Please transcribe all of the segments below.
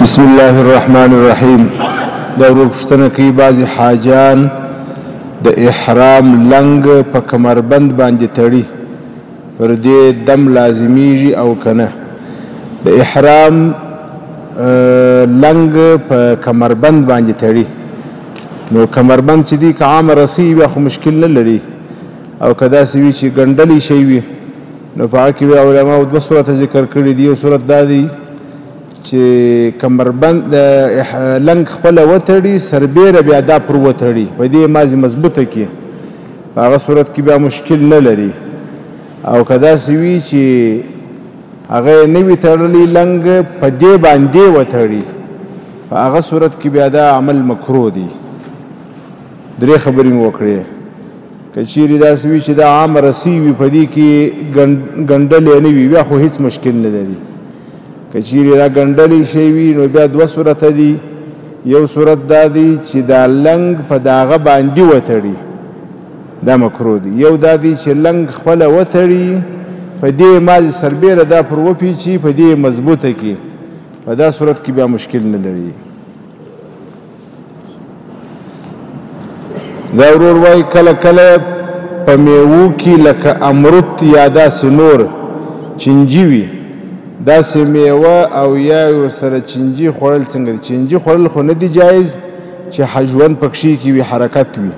بسم الله الرحمن الرحیم. دا ورور پوښتنه کوي، بعضې حاجان د احرام لنګ په کمربند باندې تړي، پر دې دم لازمیږي او که نه؟ د احرام لنګ په کمربند باندې تړي، نو کمربند چې دی که عامه رسۍ بیا خو مشکل نه لري، او که داسې وي چې ګنډلی شی وي نو په هغه کې بیا علماو دوه صورته ذکر کړي دي. یو صورت دا دی چې کمربند لنګ خپله وتړي، سربېره بیا دا پر وتړي، په دې مازې مضبوطه کړي، په هغه صورت کې بیا مشکل نه لري. او که داسې وي چې هغه یې نه وي تړلی لنګ، په دې باندې وتړي، په هغه صورت کې بیا دا عمل مکروه دی. درې خبرې مې وکړې. که چیرې داسې وي چې دا عامه رسۍ وي، په دې کې ګنډلی نه وي، بیا خو هیڅ مشکل نه لري. که چیرې دا ګنډلی شی وي نو بیا دوه صورته دي. یو صورت دا دی چې دا لنګ په داغه باندې وتړي، دا مکروه دی. یو دا دی چې لنګ خپله وتړي، په دې مازې سربېره دا پر وپیچي، په دې مضبوطه کړي، په دا صورت کې بیا مشکل نه لري. دا ورور وایي کله کله په میوو کې لکه امرت یا داسې نور چینجي وي، داسې میوه او یا ورسره چینجي خوړل څنګه دي؟ چینجي خوړل خو نه دي جایز چې ژوند پکښې کې وي، حرکت وي.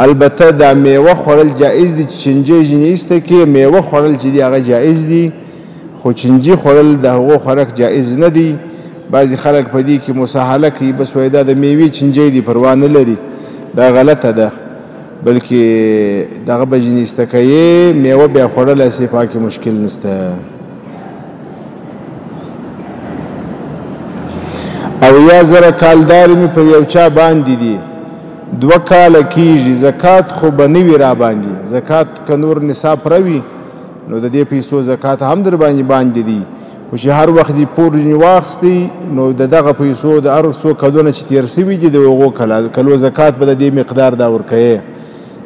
البته دا میوه خوړل جایز دي چې چینجی ځینې ایسته کې، میوه خوړل چې دي هغه جایز دي، خو چینجي خوړل د هغو خوراک جایز نه دی. بعضې خلک په دې کې مساهله کوي، بس وایي دا د میوې چینجی دی، پروا نه لري. دا غلطه ده، بلکې دغه به ځینې ایسته کوي، میوه بیا خوړلی سي، په هغه کې مشکل نشته. او یا زره کالدارې مې په یو چا باندې دي، 2 کاله کېږي، زکات خو به نه وي را باندې. زکات که نور نصاب پوره وي نو د دې پیسو زکات هم در باندې باندې دی، خو چې هر وخت دې پور ځینې واخیستی نو د دغه پیسو د هر څو کلونه چې تېر سوي دي د هغو کلو زکات به د دې مقدار دا ورکوې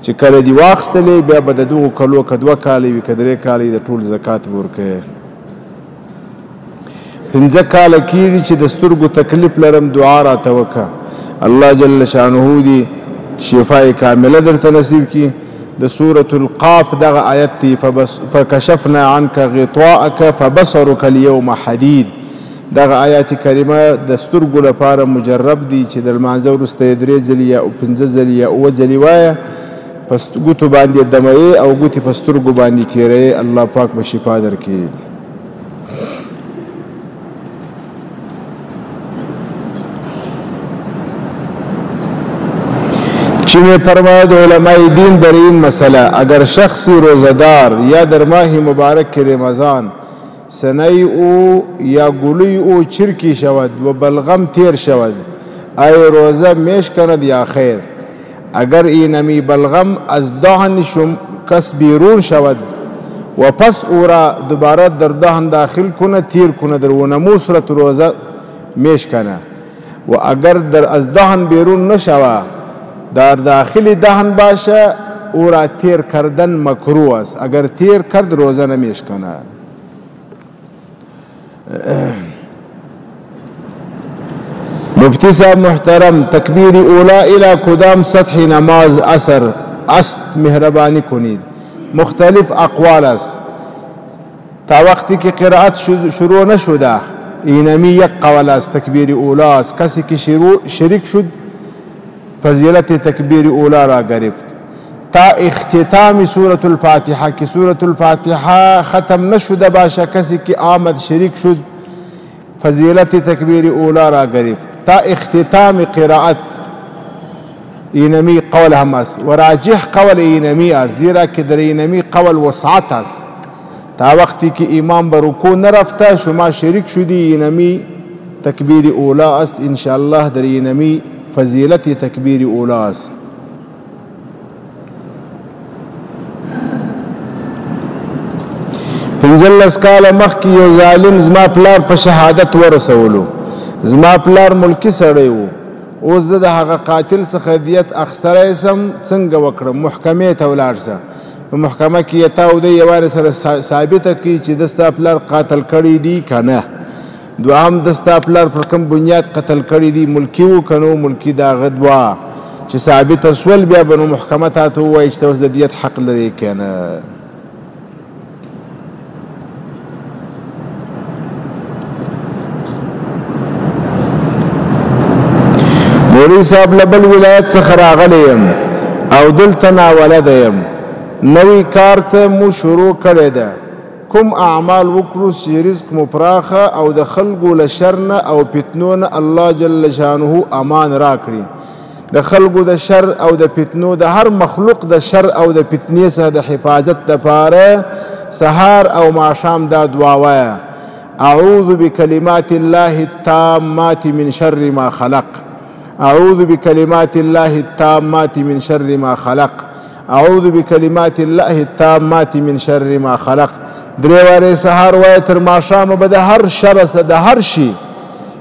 چې کله دې واخیستلې بیا به د دغو کلو که 2 کاله وي که 3 کاله وي د ټول زکات به ورکوې. 5 کاله کېږي چې د سترګو تکلیف لرم، دعا راته وکړه، الله جل شانه دې شفای کامله درته نصیب کړي. د سورة القاف دغه آیت دی، فکشفنا عنک غطاءک فبصرک اليوم حدید. دغه آیات کریمه د سترګو لپاره مجرب دی چې د لمانځه وروسته یې 3 ځلې یا 5 ځلې یا 7 ځلې وایه، په ګوتو باندې دموې او ګوتې په سترګو باندې تېروې، الله پاک به شفا درکړي. چې می فرماید علماء دین در این مسئله، اگر شخصی روزدار یا در ماه مبارک رمضان سنی او یا گلوی او چرکی شود و بلغم تیر شود، ای روزه میش کند یا خیر؟ اگر اینمی بلغم از دهن شم کس بیرون شود و پس او را دوباره در دهن داخل کنه، تیر کنه، در ونمو صورت روزه میش کنه. و اگر در از دهن بیرون نشوه، در داخل دهن باشه، او را تیر کردن مکروه است. اگر تیر کرد روزه نمیشکنه. مفتی صاحب محترم، تکبیر اولا الی کدام سطح نماز اثر است مهربانی کنید؟ مختلف اقوال است. تا وقتی که قرائت شروع نشده اینمی یک قول است، تکبیر اولا است. کسی که شریک شد فضیلت تکبیر اولا را گرفت. تا اختتام سورة الفاتحه که سورة الفاتحه ختم نشده باشه، کسی که آمد شریک شد فضیلت تکبیر اولا را گرفت. تا اختتام قرائت اینمی قول هم است و راجح قول اینمی است، زیرا که در اینمی قول وسعت است. تا وقتی که امام به رکوع نرفته شما شریک شدی، اینمی تکبیر اولا است. انشاءالله در اینمی فضیلت تکبیر اولا است. 15 کاله مخکې یو ظالم زما پلار په شهادت ورسولو. زما پلار ملکي سړی و، اوس زه د هغه قاتل څخه دیت اخیستلی سم، څنګه وکړم؟ محکمې ته ولاړ سه، په محکمه کې یې تا او دی یوارې سره ثابته کړي چې ده ستا پلار قاتل کړی دی که نه. دوهم د ستا پلار پر کوم بنیاد قتل کړی دی، ملکي و که نو ملکي، د هغه دوا چې ثابته سول بیا به نو محکمه تا ته ووایي چې ته اوس د دیت حق لرې که نه. مولوي صاحب له بل ولایت څخه راغلی یم او دلته ناولده یم، نوی کار ته مو شروع کړې ده، کوم اعمال وکړو چې رزق مو پراخه او د خلکو له شر نه او فتنو نه الله جل شانه امان راکړي. د خلکو د شر او د فتنو، د هر مخلوق د شر او د فتنې څخه د حفاظت دپاره سهار او ماښام دا دعا وایه: اعوذ بکلمات الله التامات من شر ما خلق، اعوذ بکلمات الله التامات من شر ما خلق، اعوذ بکلمات الله التامات من شر ما خلق. درې وارې سهار وایه تر ماښامه به د هر شر څخه، د هر شي،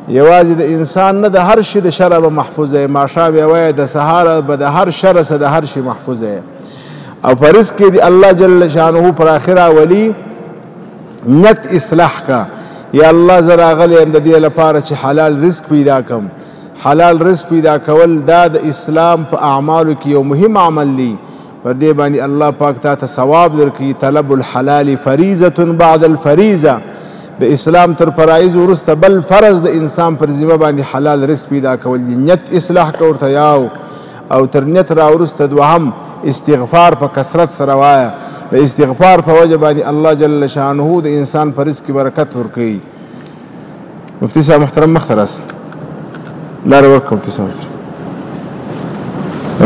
یوازې د انسان نه، د هر شي د شره به محفوظه یې. ماښام یې وایه، د سهاره به د هر شر څخه د هر شي محفوظه یې. او په رزق کې دې الله جل شانه پر اخر راولي. نیت اصلاح کا، یا الله زه راغلی یم د دې لپاره چې حلال رزق پیدا کړم. حلال رزق پیدا کول دا د اسلام په اعمالو کې یو مهم عمل دی. پر دې باندې الله پاک تا ته ثواب درکوي. طلب الحلال فریضة بعد الفریضة، د اسلام تر فرایض وروسته بل فرض د انسان پر ذمه باندې حلال رزق پیدا کول دي. نیت اصلاح که ورته یاو، او تر نیت را وروسته دوهم استغفار په کثرت سره وایه. د استغفار په وجه باندې الله جل شانه د انسان پر رزق کې برکت ورکوي. مفتي صاحب محترم مخته راسه، لاره ورکړه مفتي صاحب محترم.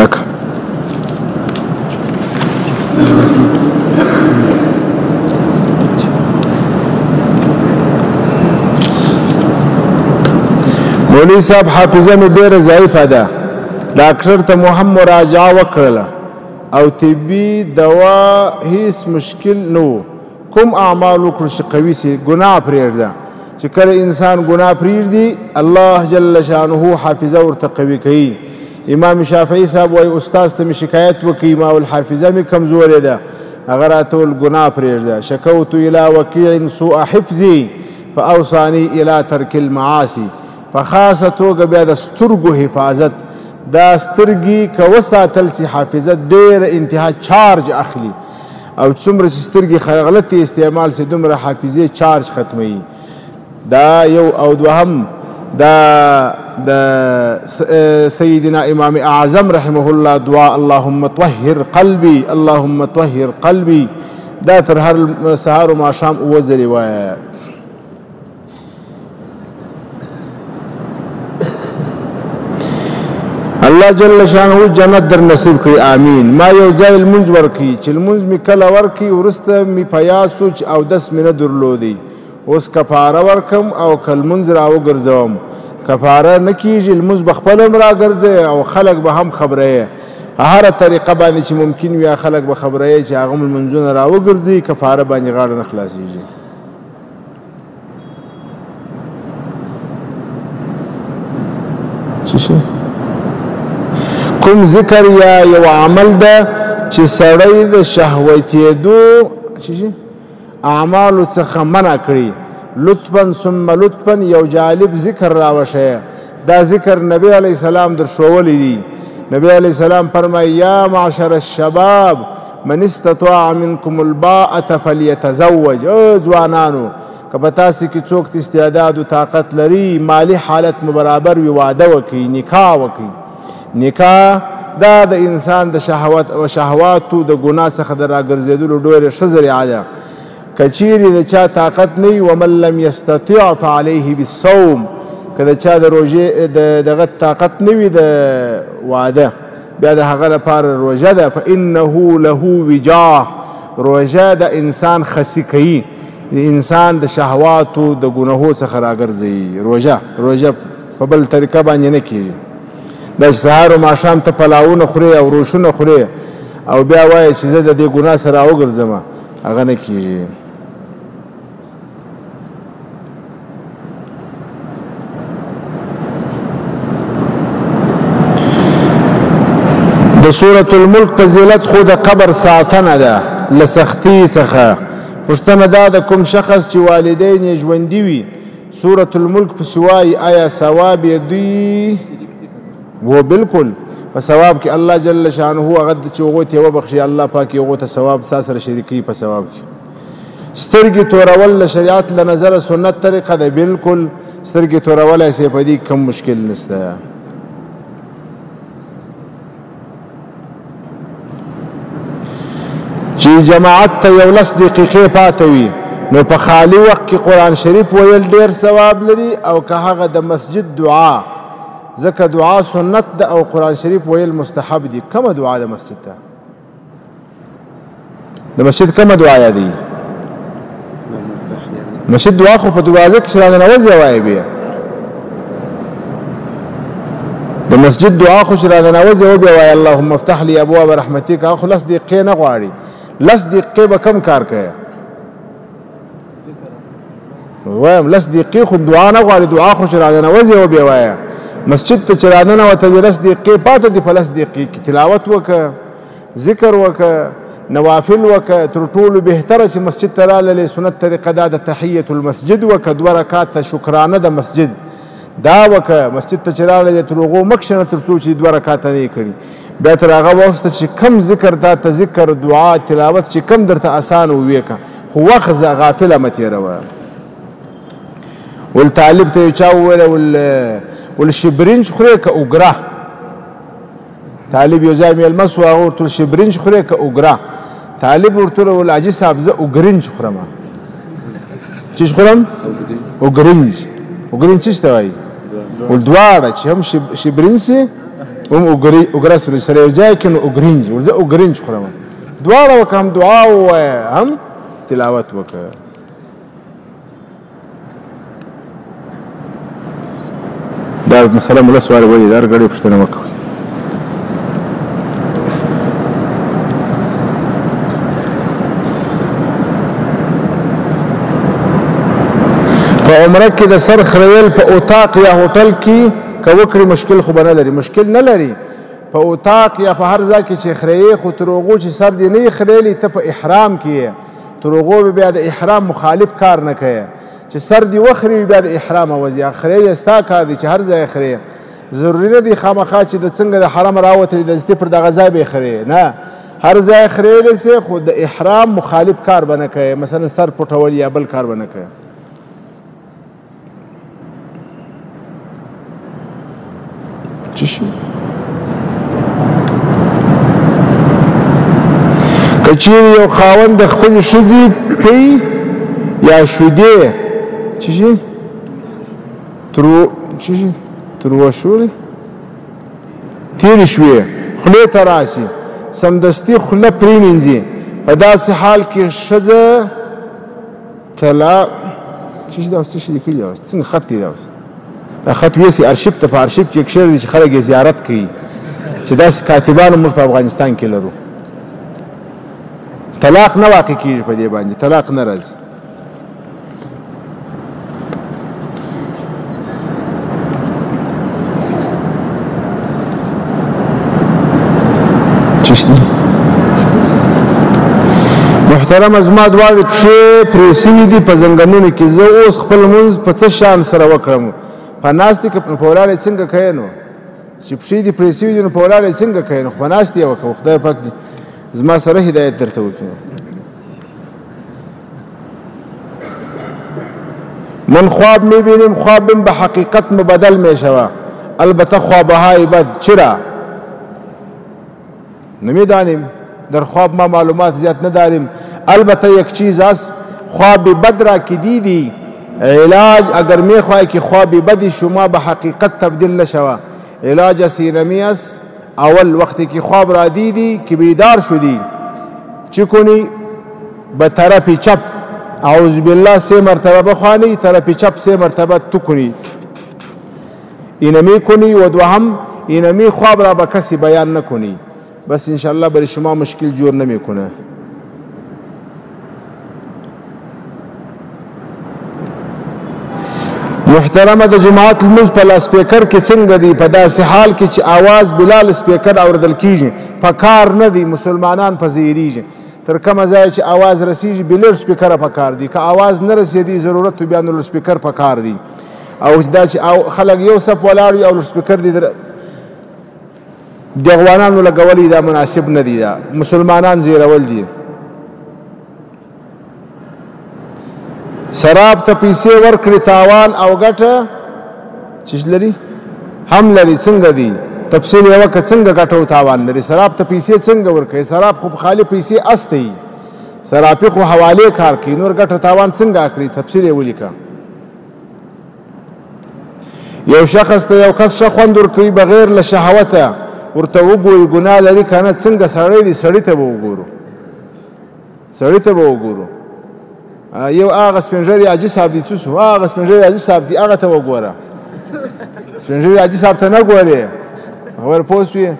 راکړه. مولوي صاحب حافظه مې ډېره ضعیفه ده، ډاکټر ته مو هم مراجعه وکړله او طبي دوا هیڅ مشکل نه و. کوم اعمال وکړو چې قوي سي؟ ګناه پرېږده. چې کله انسان ګناه پرېږدي الله جل شانه حافظه ورته قوي کوي. امام شافعي صاحب وایي استاد ته مې شکایت وکړي، ما ول حافظه مې کمزورې ده، هغه راته ول ګناه پرېږده. شکوت الى وکیع سوء حفظي فاوصاني الى ترک المعاصي. په خاصه توګه بیا د سترګو حفاظت، دا سترګې که وساتل سي حافظه ډېره انتها چارج اخلي، او څومره چې سترګې غلطې استعمال سي دومره حافظې چارج ختموي. دا یو. او دوهم دا د سیدنا امام اعظم رحمه الله دعا: اللهم طهر قلبي، اللهم طهر قلبي. دا تر هر سهار و ماښام اووه ځلې وایه. الله جل شانه جنت در نصیب کړي، آمین. ما یو ځای لمونځ ورکړي، چې لمونځ مې کله ورکړي وروسته مې په یاد سو چې اودس مې نه درلودی، اوس کفاره ورکم او که لمونځ راوګرځوم؟ کفاره نه کېږي، لمونځ به خپل هم راګرځي او خلک به هم خبروي. هره طریقه باندې چې ممکن وي خلک به خبروي چې هغه لمونځونه راوګرځي، کفاره باندې غاړه نه خلاصېږي. څه شي؟ کوم ذکر یا یو عمل ده چې سړی د شهوتېدو اعمالو څخه منع کړي؟ لطفا ثم لطفا یو جالب ذکر راوښیه. دا ذکر نبی علیه السلام در ښوولی دی. نبی علیه السلام فرمایي: یا معشر الشباب من استطاع منکم الباءة فلیتزوج. او ځوانانو، که په تاسې کې څوک استعداد و طاقت لري، مالي حالت مو برابر وي، واده وکړي، نکاح وکړي. نکاح دا د انسان د شهوت او شهواتو د ګناه څخه د راګرځېدلو ډېره ښه ذریعه ده. که چیرې د چا طاقت نه وي، ومن لم یستطع فعلیه بالصوم، که د چا د روژې د دغه طاقت نه وي د واده، بیا د هغه لپاره روژه ده. فانه له وجاه، روژه د انسان خسي کوي، د انسان د شهواتو د ګناهو څخه راګرځي. روژه په بل طریقه باندې نه کېږي. دا چې سهار او ماښام ته پلاوونه خورې او روشونه خورې او بیا وایې چې زه د دې ګناه سره راوګرځم، هغه نه کېږي. د سورة الملک فضیلت خو د قبر ساتنه ده له سختۍ څخه. پوښتنه دا ده کوم شخص چې والدین یې ژوندي وي، سورة الملک پسې وایي، آیا ثواب یې دوی و؟ بالکل په ثواب کې الله جل شانه هغه چې هغوی ته یې وبخښي، الله پاک یې هغو ته ثواب ستا سره شریکوي په ثواب کې. سترګې تورول له شریعت له نظره سنت طریقه ده، بالکل سترګې تورولی سي، په دې کوم مشکل نشته. چې جماعت ته یو لس دقیقې پاته وي نو په خالي وخت کې قرآن شریف ویل ډېر ثواب لري، او که هغه د مسجد دعا، ځکه دعا سنت ده او قرآن شریف ویل مستحب دي. کومه دعا د مسجد ته؟ د مسجد کومه دعا یادوي؟ مسجد دعا خو په دروازه کې چې راننوځې وایې، بیا د مسجد دعا خو چې راننوځې وبیا وایې اللهم افتح لي ابواب رحمتک. هغه خو لس دقیقې نه غواړي، لس دقیقې به کم کار کوي؟ وایم لس دقیقې خو دعا نه غواړي، دعا خو چې راننوځې وبیا وایه. مسجد ته چې راننوته لس دقیقې پاته دي، په لس دقیقې کې تلاوت وکړه، ذکر وکړه، نوافل وکړه. تر ټولو بهتره چې مسجد ته راللې سنت طریقه دا د تحیة المسجد وکړه، دوه رکعته شکرانه د مسجد دا وکړه. مسجد ته چې راللې تر هغو مه کښېنه تر څو چې دوه رکعته نه یې کړي. بیا تر هغه وروسته چې کم ذکر تا ته ذکر، دعا، تلاوت چې کم درته اسانه وویې که، خو وخت غافله مه تېروه. ول طالب ته یو چا وویل ول شبرنج خورې که اوګره؟ طالب یو ځای مېلمه سو، هغه ورته شبرنج خورې که اوګره؟ طالب ورته وویل حاجي صاحب زه اوګرنج خورم. چیش خورم؟ اوګرنج. اوګرنج چیش ته وایي؟ ول دواړه، چې هم شبرنج سي هم اوګره سره یو ځای کې، نو اوګرنج. ول زه اوګرنج خورم. دواړه وکړه، هم دعا ووایه هم تلاوت وکړه. دا مسله مو لس وارې ویلې ده، هر ګړی پوښتنه مه کوئ. په عمره کې د سر خریل په اتاق یا هوټل کې که وکړي مشکل خو به نه لري؟ مشکل نه لري. په اتاق یا په هر ځای کې چې خریې، خو تر هغو چې سر دې نه یې خریلی ته په احرام کې یې، تر هغو به بیا د احرام مخالف کار نه کوې. چې سر دې وخري بیا د احرام وځي، خرې یې ستا کار دی چې هر ځای خرې. ضروري نه دی خامخا چې د څنګه د حرم راوتلی د دستي پر دغه ځای به یې خرې، نه، هر ځای خرېلی سي، خو د احرام مخالف کار به نه کوې، مثلا سر پټول یا بل کار به نه کوې. څه شي؟ که چیرې یو خاوند د خپلې ښځې پی یا شودې څه شي ترو څه شي تروه شولې تېرې شوې خولې ته راشي، سمدستي خوله پرېمینځي، په داسې حال کې ښځه طلاق څه شي؟ دا اوس څه شي لیکلي؟ دا اوس څنګه خط دی؟ دا اوس دا خط ویسي ارشیف ته، په ارشیف کې کښېږدي چې خلک یې زیارت کوي، چې داسې کاتبانو موږ په افغانستان کې لرو. طلاق نه واقع کېږي په دې باندې، طلاق نه راځي. محترمه زما دواړې پښې پرې سوي دي په زنګنونو کې، زه اوس خپل لمونځ په څه شان سره وکړم؟ په ناستې که په ولاړې څنګه کوې؟ نو چې پښې دې پرې سوي دي نو په ولاړې څنګه کوې؟ نو خو په ناستې یې وکړه. خدای پاک دې زما سره هدایت درته وکړي. من خواب میبینیم، خوابم به حقیقت مبدل میشوه، البته خوابهای بد. چرا؟ نمیدانیم، در خواب ما معلومات زیاد نداریم. البته یک چیز است، خواب بد را که دیدی علاج اگر میخوای که خواب بد شما به حقیقت تبدیل نشوه، علاج سینمی است. اول وقتی که خواب را دیدی که بیدار شدی چی کنی؟ به طرف چپ اعوذ بالله سه مرتبه بخوانی، طرف چپ سه مرتبه تو کنی، اینمی کنی. و دوهم اینمی خواب را به کسی بیان نکنی، بس انشاءالله برای شما مشکل جور نمیکنه. محترمه د جماعت لمونځ په لاسپیکر کې څنګه دی؟ په داسې حال کې چې आवाज بلال سپیکر اوریدل کیږي، په کار نه دی، مسلمانان په زیریږي. تر کومه ځایه چې اواز رسیږي بې لوډ سپیکره پکار دی. که اواز نه رسېدي ضرورت بیا نو لوډ سپیکر پکار دی. او دا چې خلک یو صف ولاړ وي او لوډ سپیکر دي د افغانانو لګولې، دا مناسب نه دی، دا مسلمانان زیرول دي. سراب ته پیسې ورکړي تاوان او ګټه چې لري هم لري. څنګه دي تفصیل یې وکړه، څنګه ګټه او تاوان لري؟ سراب ته پیسې څنګه ورکوي؟ سراب خو په خالي پیسې استوي، سرافي خو حوالې کار کوي، نور ګټه تاوان څنګه اخلي؟ تفصیل یې ولیکه. یو شخص ته یو کس ښه خوند ورکوي بغیر له شهوته، ورته وګوري ګناه لري که نه؟ څنګه سړی دی، سړي ته به وګورو، سړي ته به وګورو. یو هغه سپین ږیری حاجي صاحب دی، څه شو؟ هغه سپین ږیری حاجي صاحب دی، هغه ته وګوره. سپین ږیری حاجي صاحب ته نه ګورې، خبر پوه شوې؟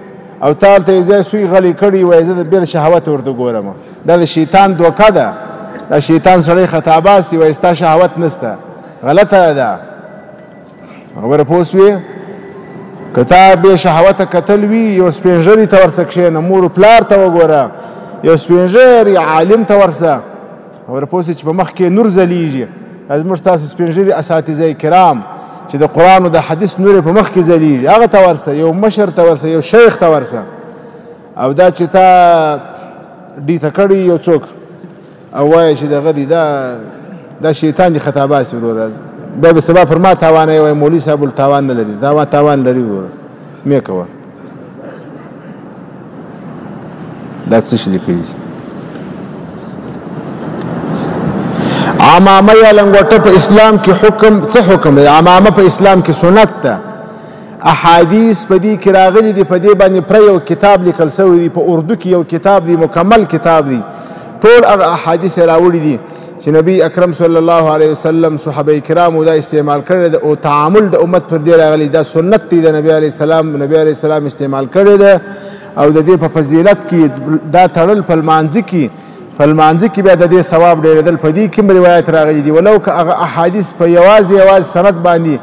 او تا هلته یو ځای سوی غلی کړی، وایي زه د بې شهوته ورته ګورم. دا د شیطان دوکه ده، دا شیطان سړی خطا باسي، وایي ستا شهوت نشته، غلطه ده. خبره پوه شوې؟ که تا بې شهوته کتل وي، یو سپین ږیري ته ورسه کښېنه، مور و پلار ته وګوره، یو سپین ږیری عالم ته ورسه. خبره پوه شوې چې په مخ کې نور ځلیږي. زموږ تاسو سپین ږیري اساتذه کرام چې د قرآن او د حدیث نور په مخ کې ځلیږي، هغه ته ورسه، یو مشر ته ورسه، یو شیخ ته ورسه. او دا چې تا ډي ته کړی یو څوک او وایې چې دغه دی، دا شیطان دې خطا باسي وروره، بیا به سبا پر ما تاوان یې وایي مولوي صاحب تاوان نه لري، دا تاوان لري وروره، مې کوه. دا څه شي لیکلي؟ عمامه یا لنګوټه په اسلام کې حکم څه حکم دی؟ عمامه په اسلام کې سنت ده. احادیث په دې کې راغلي دي، په دې باندې پرې یو کتاب لیکل شوی دی، په اردو کې یو کتاب دی، مکمل کتاب دی، ټول هغه احادیث راوړي دي چې نبی اکرم صلی الله علیه وسلم صحابه کرامو دا استعمال کړی دی او تعامل د امت پر دې راغلی. دا سنت دی د نبی علیه السلام، نبی علیه السلام استعمال کړی دی. او د دې په فضیلت کې دا تړل په لمانځه کې، په لمانځه کې بیا د دې ثواب ډېرېدل په دې کې هم روایت راغلي دي. ولو که هغه احادیث په یوازې یوازې سند باندې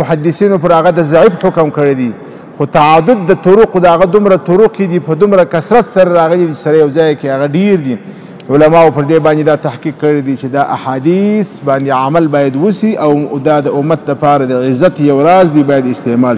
محدثینو پر هغه د ضعیف حکم کړی دی، خو تعدد د طرق د هغه دومره طرق دي، په دومره کثرت سره راغلي دي، سره یو ځای کې هغه ډېر دي. علماو پر دې باندې دا تحقیق کړی دی چې دا احادیث باندې عمل باید وسی او دا د امت لپاره د عزت یو راز دی، باید استعمال.